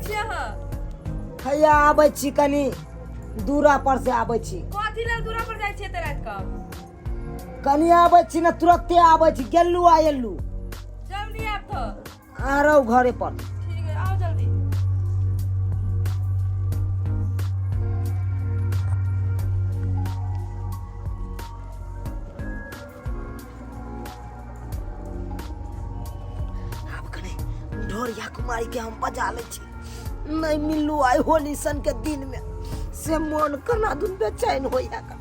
छी अहाँ? हैया आबै छी, कनी दूरा पर से आबै छी। कथी लेल दूरा पर जाइ छियै एते राति कऽ? कनी आबै छी ने, तुरते आबै छी। गेलू आ एलू। जल्दी आयब तऽ। आ रहू घरे पर। ठीक है, आओ जल्दी। आब कनी ढोरिया कुमारी के हम बजा लै छी। नहीं मिललू आइ होली सन के दिन में, से मन केना दुन बेचैन होइया। का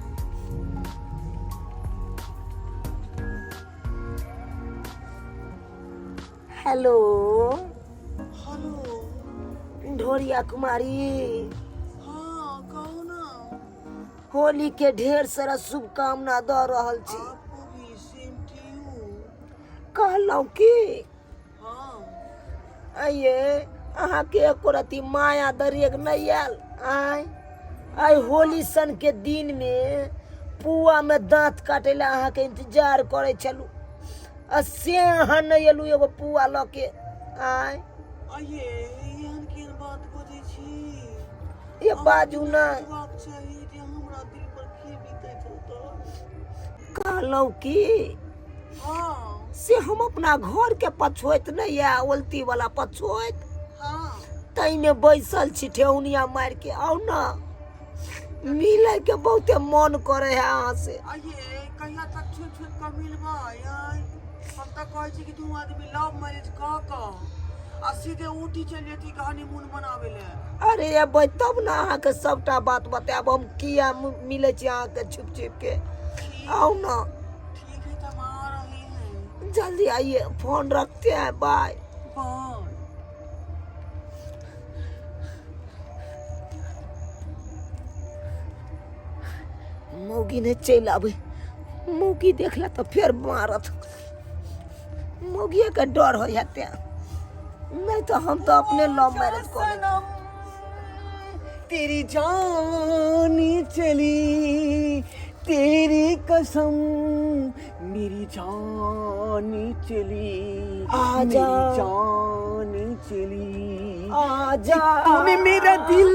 हेलो। हेलो। ढोरिया कुमारी। हाँ, कहू ना। होली के ढेर सारा शुभकामना दऽ रहल छी। आपको भी, सेम टू you. कहलहुँ की, हाँ। आइये अहाँके एको रति माया दरेग नहि आयल? आय आइ होली सन के दिन में पुआ में दांत काटे ला अहाँके इंतजार करै छलहुँ आ से अहाँ नहि एलहुँ एगो पुआ लऽ के। आय। आइये एहन केहन बात बजै छी? ये बाजू ना। बुझबाक चाही जे हमरा दिल पर की बीतैत होतै। कहलहुँ की, हाँ। से हम अपना घर के पछोइत नहि यऽ, ओलती वाला पछोइत, हाँ, ताहिमे बैसल छी ठेहुनिया मारि के। आउ ने, मिलै के बहुते मन करे है अहाँ से। आइये कहिया तक छुप छुप कऽ मिलबै? आइ हम तऽ कहै छी कि दू आदमी लव मैरिज कऽ कऽ आ सीधे ऊटी चलि जेती हनीमून मनाबै लए। अरे अबै तब ने अहाँके सबटा बात बतायब। हम किया मिलै छी अहाँके छुप छुप के? आओ ना। ठीक है, तो हम आ रहे हैं। जल्दी आइए, फोन रखते हैं, बाय। बाय। मौगी नहि चलि आबै। मौगी देखला तऽ फेर मारत। मौगिएके डर होइ है तें, नहि तऽ हम तऽ अपने लव मैरिज कऽ लेब। सनम, तेरी जान चली, तेरी कसम मेरी जान चली। आजा। मेरी जान चली। आजा। तूने मेरा दिल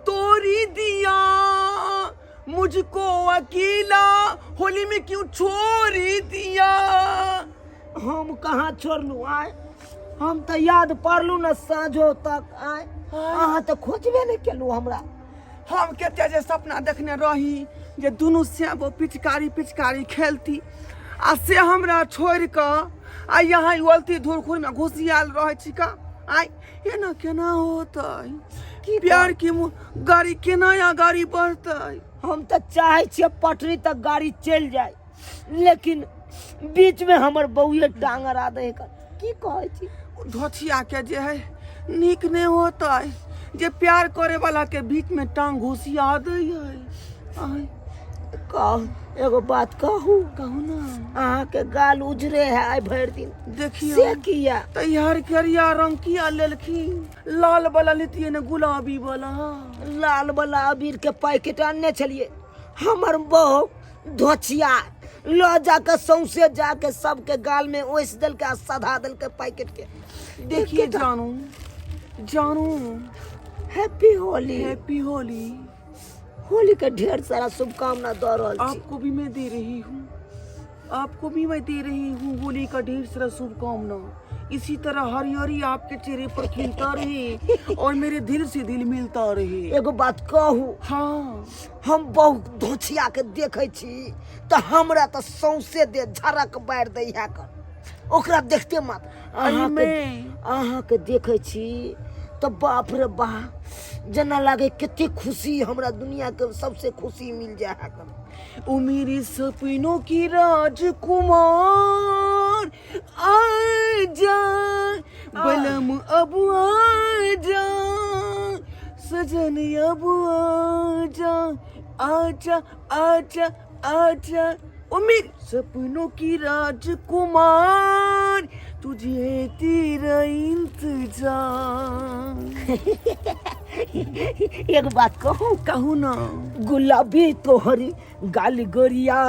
तोड़ी दिया, मुझको अकेला होली में क्यों छोड़ दिया? हम कहाँ छोड़लू? आय हम तऽ याद पड़लू ने साँझो तक। आय अहाँ तऽ खोजबे नहि केलू हमरा। हम कते जे सपना देखने रही जे दुनू श्यामो पिचकारी पिचकारी खेलती, आ से हमरा छोड़ि कऽ आ यहाँ ओलती धुरखुर में घुसियाल रहै छी का। आय एना केना होतै? की प्यार के गाड़ी केना या गाड़ी बढ़तै? हम तऽ चाहै छियै पटरी तक गाड़ी चलि जाय, लेकिन बीच में हमर बौए टांग अड़ा दे। की कहै छी? धोथिया के जे है नीक नहि होतै जे प्यार करे वाला के बीच में टांग घुसिया दै है। आय। कहू, एगो बात कहू? कहू ना। अहाँके गाल उजरे है आइ भरि दिन। देखियौ। से किया? तऽ यार करिया रंग किया लेलखिन? लाल वाला लेतियै ने गुलाबी वाला। लाल वाला अबीर के पैकेट आनने छलियै, हमर बहु धोछिया लऽ जाके सौंसे जाके सबके गाल में ओसि देलकै आ सधा देलकै पैकेट के। देखिए जानू जानू। हैप्पी होली। हैप्पी होली। होली के ढेर सारा शुभकामना दऽ रहल छी। आपको भी मैं दे रही हूँ, आपको भी मैं दे रही हूँ होली का ढेर सारा शुभकामना। इसी तरह हरिहरी आपके चेहरे पर खिलता रहे और मेरे दिल से दिल मिलता रहे। एगो बात कहू? हाँ। हम बहुत धोछिया के देखै छी तऽ हमरा तऽ सौंसे दे झरक बारि दै है कर ओकरा देखते मात्र। अहाँके एहिमे अहाँके देखै छी तऽ बाप रे बा, जेना लागे कते खुशी हमरा दुनिया के सबसे खुशी मिल जाए है कर। ओ मेरे सपनों की राजकुमार, आजा बलम अब आजा, सजन अब आजा, आजा आजा आजा। ओ मेरे सपनों की राजकुमार, तुझे है तेरा इंतजार। एक बात कहू? कहू ना। गुलाबी तोहरी गाल गोरिया,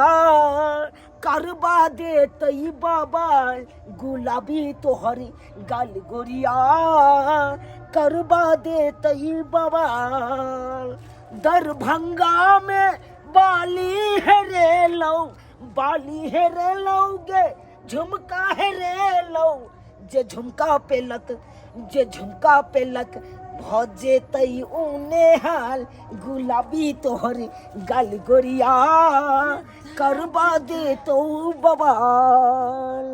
करबा दे तई बाबा गुलाबी तोहर गाल गोरिया करबा दे तई बाबा दरभंगा में बाली है रे लौ बाली है रे लौ गे झुमका है रे लौ जे झुमका पेलक जे झुमका पेलक भ जेतै ऊने हाल गुलाबी तोहर गाल गोरिया करबा दे तो बवाल।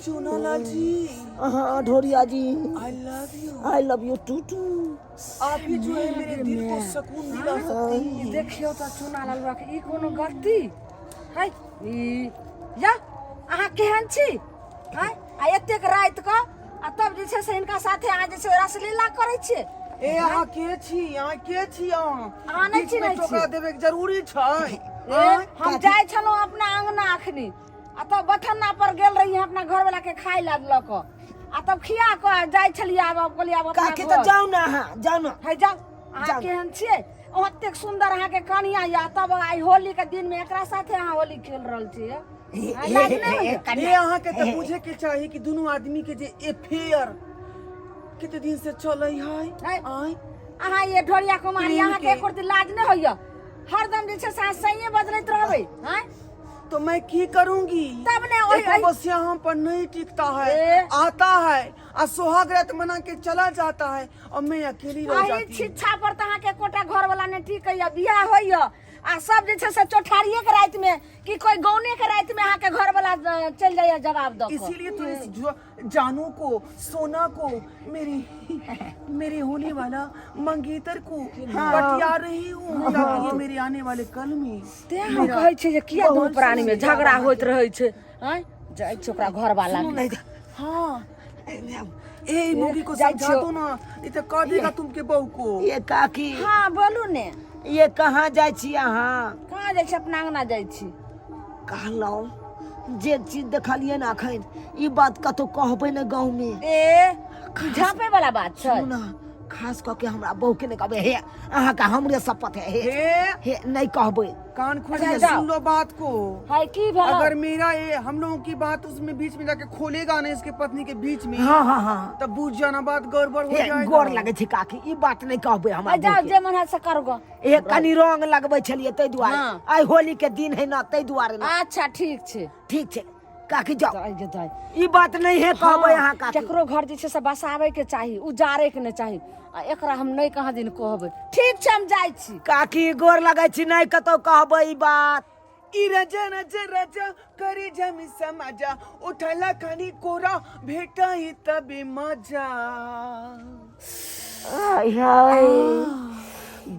चुनालाल जी। हाँ Dhoria ji. I love you. I love you too too. आप ही जो है मेरे दिल को सुकून दिला सकती हैं। देखियौ तऽ चूना ललुआ के ई कोनो गलती है ई या अहाँ केहन छी हैं आ एतेक राति कऽ आ तब जे छै से हिनका साथे अहाँ जे छै रसलीला करै छियै। ए अहाँ के छी? अहाँ के छी? अहाँ अहाँ नहि बीच में चिन्है छी। टोकरा देबे के जरूरी छै? ए, हम जाइ छलहुँ अपना अंगना अखनी आ तब बथन्ना पर गेल रही अपना घरवाला के खाय ला लऽ कऽ आ तब खिया कऽ जाइ छलियै। आब कहलियै आब अपना काकी तऽ घर। जाउ ने, अहाँ जाउ ने। है जाउ। अहाँ जाउ। केहन छियै? ओतेक सुंदर अहाँके कनिया या तब आइ होली के दिन में एकरा साथे अहाँ होली खेल रहल छियै। आइ लाज नहि होइया? ए अहाँ के तऽ बुझे के चाही कि दुनू आदमी के जे अफेयर कते दिन से चलै है। है। आय अहाँ ये ढोरिया कुमारी प्रेम अहाँके के। एको रत्ती लाज नहि होइया? हरदम जे छै से अहाँ सैये बदलैत रहबै आँय? तो मैं की करूंगी? तब ने ओहि- एको बस यहाँ पर नहीं टिकता है। ए? आता है आ सुहाग रात मना के चला जाता है और मैं अकेली रह अही जाती हूँ। छिच्छा पर तऽ अहाँके एकोटा घर वाला नहि टिकैया। बियाह होइया आ सब जे छै से चौठारिये के राति में कि कोई गौने के राति में अहाँके घर वाला चलि जाइया जवाब दऽ कऽ। इसीलिए तो इस जानू को, सोना को, मेरी मेरे होने वाला मंगेतर को बतिया रही हूँ ताकि ये मेरे आने वाले कल में तें हम कहै छियै जे किया दुनू प्राणी में झगड़ा होइत रहै छै। आँय जाइ छै ओकरा घर वाला के। हाँ ए मोगी को जाइ समझा छियौ। दो ना, नहीं तो कह देगा तुमके बहू को। ये काकी। हाँ बोलू ने। ये कहाँ जाइ छी अहाँ? कहाँ जाइ छी? अपना अंगना जाइ छी। कहलहुँ जे चीज देखलियै ने अखन ई बात कतौ कहबै ने गाँव में। ए ई झाँपे वाला बात छै। सुनू ने, खास कऽ के हमरा बहू के नहि कहबै। हे अहाँके हमरे शपथ है। हे ए हे नहीं कहबै। कान खोल अच्छा, के जाओ। सुन लो बात को। है की भेल? अगर मेरा ये हम लोगों की बात उसमें बीच में जाके खोलेगा ना इसके पत्नी के बीच में, हाँ हाँ हाँ, तब बुझ जाना बात गड़बड़ हो हे जाएगा। गोर लगै छै काकी, ई बात नहीं कहबै हमरा है जाओ बहू के। जे मन है से करू गो। हे कनी रंग लगबै छलियै ताहि दुआरे। हाँ। आइ होली के दिन है ना ताहि दुआरे ना। अच्छा ठीक छै। ठीक छै काकी जाओ। दाइ गे दाइ। ई बात नहीं है कहबै अहाँ काकी। केकरो घर जे छै से बसाबै के चाही, उजाड़े के नहि चाही। आ एकरा हम नहि कहाँ दिन कहबै। ठीक छै हम जाइ छी। काकी गोर लगै छी, नहीं कतौ कहबै ई बात। ई रजा रजा रजा करे जमी समाजा उठला खानी कोरा भेटाई तबे मजा। आय हाय।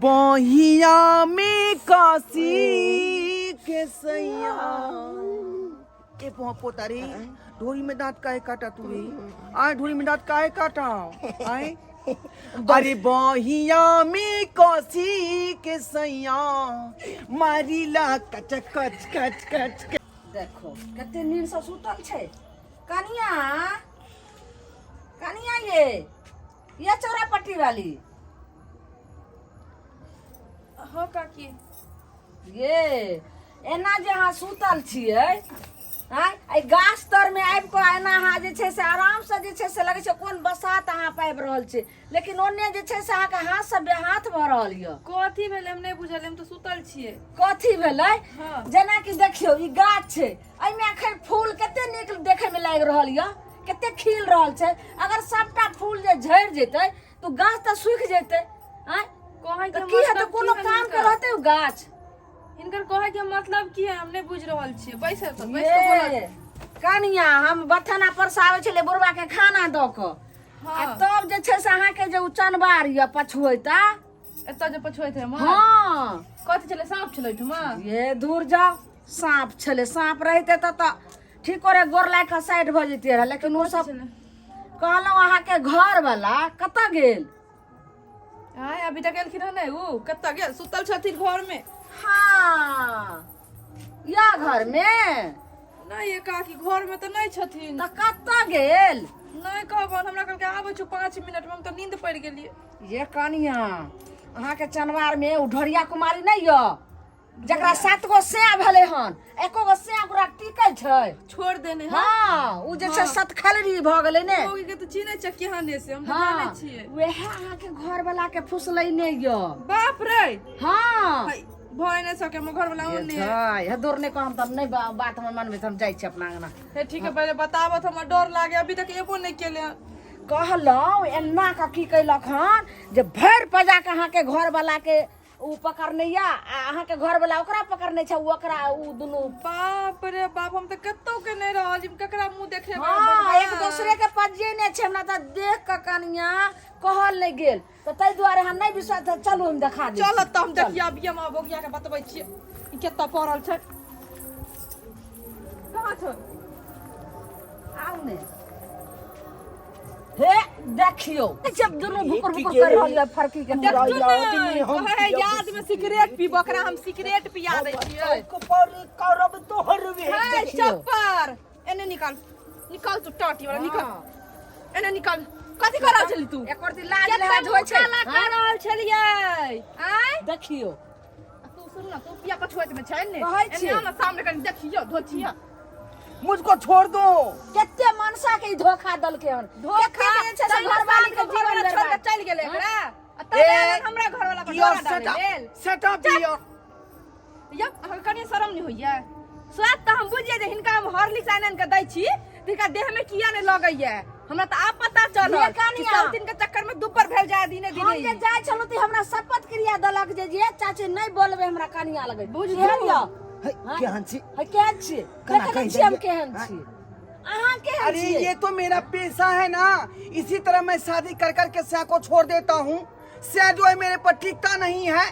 बहिया में काशी के सैया। ए पोहा पोता रे, ढोरी में दांत काहे काटा तू रे? आए ढोरी में दांत काहे काटा? आए अरे बहिया में काशी के सैया मारीला कच कच कच कच कच। देखो कते नींद से सुतल छै। कनिया कनिया ये चौरा पट्टी वाली। हाँ काकी। ये एना जे अहाँ सुतल छियै आँय, एहि गाछ तर में आबि कऽ एना अहाँ जे छै से आराम से जे छै से लगै छै कोन बसात अहाँ पाबि रहल छी, लेकिन ओन्ने जे छै से अहाँके हाथ से बेहाथ भऽ रहल यऽ। कथी भेलै हम नहि बुझल, हम तऽ सुतल छियै। कथी भेलै? हाँ। जेनाकि देखियौ ई गाछ छै, एहिमे अखन फूल कते नीक देखै में लागि रहल यऽ, कते खिल रहल छै। अगर सबटा फूल जे झड़ि जेतै तऽ गाछ तऽ सूखि जेतै। आँय कहै के तऽ की हेतै? मतलब कोनो की है काम के हिनकर? रहतै ओ गाछ? हिनकर कहै के मतलब की है हम नहि बुझि रहल छियै। बैस तऽ बैस कऽ ये बोलऽ। कनिया हम बथाना पर से आबै छलियै बुढ़बा के खाना दऽ कऽ आ हाँ। तब जे छै से अहाँके जे ओ चनबार यऽ पछुएता एतऽ जे पछुएत है माँ। हाँ। कथी छलै? साँप छलै ओहिठमा? ये दूर जाओ, साँप छलै। साँप रहितै तऽ तऽ ठीक करे गोर लागि कऽ साइड भऽ जैतियै रहए, लेकिन ओ सब छलै? कहलहुँ अहाँके घर वाला कतऽ गेल? आय अभी तक एलखिन हँ नहि, उ कतऽ गेल? सुतल छथिन घर में। हाँ या घर में? नहि ये काकी घर में तऽ नहि छथिन। तऽ कतऽ गेल? नहि कहबन, हमरा कहलकै आबै छौ 5 मिनट में, हम तऽ नींद पड़ि गेलियै। ये कनिया अहाँके चनवार में ओ ढोरिया कुमारी नहि यऽ? जकरा 7 गो सैया भेलै हन, एको गो सैया ओकरा टिकै छै? छोड़ देने। हँ, ओ जे छै सतखलरी भऽ गेलै ने। मौगी के तऽ चिन्है छै केहन है से हम तऽ जानै छियै। वएह अहाँके घर वाला के फुसलैने यऽ। बाप रे! हँ। है, भय नहि सके, हमर घर वाला ओने है। हे दूर नहि कहम तऽ नहि बात हमर मानबै तऽ हम जाइ छी अपना अंगना। हे ठीक है, पहिले बताबऽ तऽ हमरा डर लागे, अभी तक एबो नहि केले हन। कहलहुँ एना कऽ की कैलक हन जे भरि पजा कऽ अहाँके घरवला के ओ पकड़ने या आ अहाँके घरवला ओकरा पकड़ने छै, ओ ओकरा, ओ दुनू। बाप रे बाप, हम तऽ कतौ के नहि रहल छी, हम ककरा मुँह देखेबै? हँ, एक दूसरे के पजिए नहि छै। हमरा तऽ देख कऽ कनिया कहल नहि गेल, तऽ ताहि दुआरे हम नहि विश्वास। तऽ चलू, हम देखा दै चल छी। तऽ हम देखिए अभी हम बगिया के बतबै छियै ई कतऽ पड़ल छै, कहाँ छै? आउ ने, हे देखियौ, जब दुनू भुकुर भुकुर कर रहल यऽ फरकी के। देखू याद ने, में हम कहै है याद में सिगरेट पीब, ओकरा हम सिगरेट पिया दै छियै। पर करब तोहर वे। हे चप्पर एने निकाल, निकाल तू टाटी वाला, निकाल एने निकाल। कथी कर रहल छली तू? एकर ती लाज लिहाज होइ छै? काला कर रहल छलियै आँय? देखियौ। तू सुन ना, तू पिया पछुआत में छै ने? कहै एने छियै। आओ ना सामने, कनी देखियो धोचिया। मुझको छोड़ दो। कते मनसा के ई धोखा देलकै हन। धोखा कते जे छै से तैयो घरवाली के सामने जीवन घरवाला छोड़ के बर्बाद। चलि गेलै एकरा आ तब ए, आयल हमरा घरवाला पर your डोरा डालै लेल। सेट अप your यौ, अहाँके कनि शरम नहि होइया? स्वाद तऽ हम बुझियै जे हिनका हम हॉर्लिक्स आनि आनि कऽ दै छी तऽ हिनका देह में किया नहि लगैया। हमरा तऽ आब पता चलल ये कि कनिया। सब दिन के चक्कर में दुब्बर भेल जाय दिने हम दिने। जे जाइ छलहुँ तऽ हमरा शपथ क्रिया देलक जे जे चाची नहि बोलबै हमरा कनिया लगै। बुझू। केहन यऽ? है, केहन छी? है, केहन छी? केना देखै कहि छियै हम देलियै? केहन छी, अहाँ केहन अरे छियै? ये तो मेरा पेशा है ना, इसी तरह मैं शादी कर कर के सै को छोड़ देता हूँ। सै जो है मेरे पर टिकता नहीं है।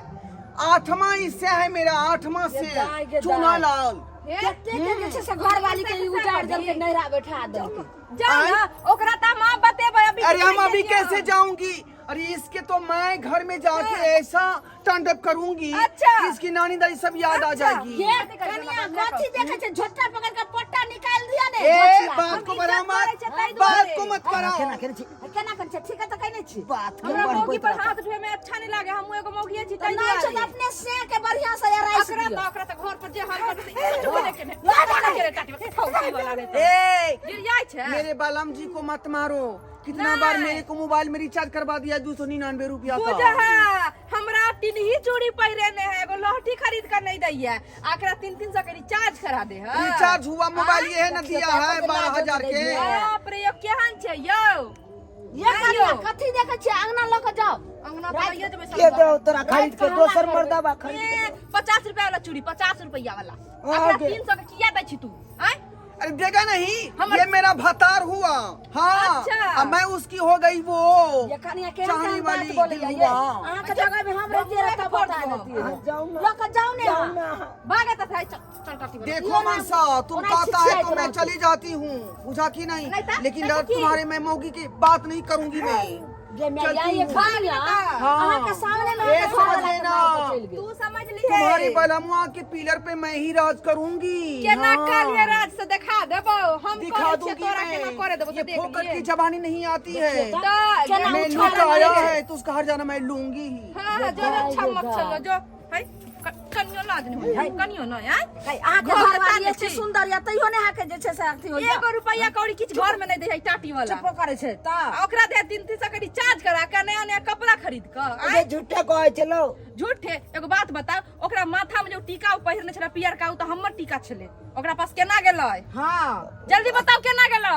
आठवां हिस्सा है मेरा, आठवां से दाय गे चूना दाय। लाल। हे, कते के जे छै से घरवाली के ई उजाड़ देलकै, नैहरा बैठा देलकै। जाउ ना, ओकरा तऽ हम आब बतेबै अभी। अरे हम किछु अभी नहि कैसे जाऊंगी? अरे इसके तो मैं घर में जाके ऐसा तांडव करूंगी अच्छा। कि इसकी नानी दादी सब याद आ अच्छा। जाएगी। ये कनिया कथी देखै छै? झोटा पकड़ के पट्टा निकाल दिया ने ए झोटिया। बात को हम बढ़ाओ इज्जत करै मत, छै ताहि बात दुआरे। को मत केना बढ़ाओ। केना छी? केना करै छै? ठीक है तऽ कहने छी। बात के हमरा मौगी बढ़बैत पर रहता। हाथ उठबै में अच्छा नहीं लागे, हम एगो मौगिए छी तऽ ताहि नहि छै तऽ दुआरे। अपने से के बढ़िया से राइस ओकरा दियौ। तऽ ओकरा तऽ घर पर जे हाल करतै से किछु बोले के नहि। के रे टाटी ठौकी वाला रे तऽ। ए गिरियाइ छै। मेरे बालम जी को मत मारो। कितना बार नहीं। मेरे को मोबाइल में रिचार्ज करवा दिया 299 रुपया बुझ का। है, हमरा टिनही चूड़ी पहिरेने है, एगो लहठी खरीद कर नहीं दैया, आकरा 300 के रिचार्ज करा दे है। रिचार्ज हुआ मोबाइल ये है ना देखियो दिया तो है अपन 12,000 के। बाप रे, यौ केहन छै यौ? ये कनिया आइयो। कथी देखै छियै? अंगना लऽ कऽ जाउ। अंगना पर आइयो जेबै। के दो तोरा खरीद के? राति कऽ दोसर हल्ला मर्दाबा खरीद के। ए, 50 रुपया वाला चूड़ी, 50 रुपया वाला। हाँ, आकरा गे। 300 के किया दै छी तू? आँय? अरे देगा नहीं। हमर- ये मेरा भतार हुआ। हाँ। अच्छा। अब मैं उसकी हो गई वो ये कनिया केहन चाहने केहन बात वाली बोलैया ये? दिलरुबा। अहाँके जगह में हम रहितियै रहै तब बता देतियै। हाँ, जाउ ना। लऽ कऽ जाउ ने जाउ अहाँ। ना। भागत है, चल चल टाटी वाला। देखो मनसा, तुम ओना कहता है तो छिछियाइत मैं रहतै। चली जाती हूँ, बुझा कि नहीं? नहीं ता- लेकिन नहीं डर तो की? तुम्हारे मैं मौगी की बात नहीं करूंगी मैं। जे मैं चलती ये हूँ। कनिया हाँ। अहाँके सामने में ए, अहाँके समझ घरवाला के लेना। मारि कऽ चलि गेल। तू समझ ली तुम्हारी बलमुआ के पिलर पे मैं ही राज करूंगी। केना हाँ। काल्हे राज से देखा देबो हम। दिखा कहै छियै दूंगी तोरा केना मैं। करे देबो ये से देख फोकट लिए। की जबानी नहीं आती है। तऽ केना मैं उछाल लूट आया मारै छै। है तो उसका हर जाना मैं लूंगी ही। हाँ हाँ, जो अच्छा मत चलो जो है कनियो लाज नहीं होई, कनियो नहीं आय। है, अहाँके घर के घरवाली ताने एते छी। सुन्दर यऽ तैयो नहि अहाँके जे छै से अथी होइया। एगो रुपैया कौड़ी किछु घर में नहीं दै है टाटी वाला। चुपो करै छै तऽ। आ ओकरा दे 300 के रिचार्ज करा के नया नया कपड़ा खरीद के। अरे झूठे कहै छलो। झूठे। एगो बात बताओ, ओकरा माथा में जो टीका ओ पहिरने छलै पियरका, ओ तऽ हमर टीका छलै, ओकरा पास केना गेलै? हँ। जल्दी बताओ केना गेलै?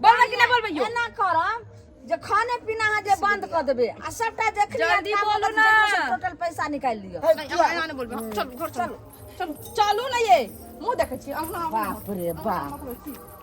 बोलबै कि नहि बोलबै यौ? एना करब जे खाने पीना अहाँ जे बंद कऽ देबै आ सबटा देखली। जल्दी बोलू ना। टोटल पैसा निकालि लिअ। है, नहीं, किया? एना नहि बोलबै। चलू घर, चलू चलू चलू ने। ये मुँह देखै छी अंगना। बाप रे बाप।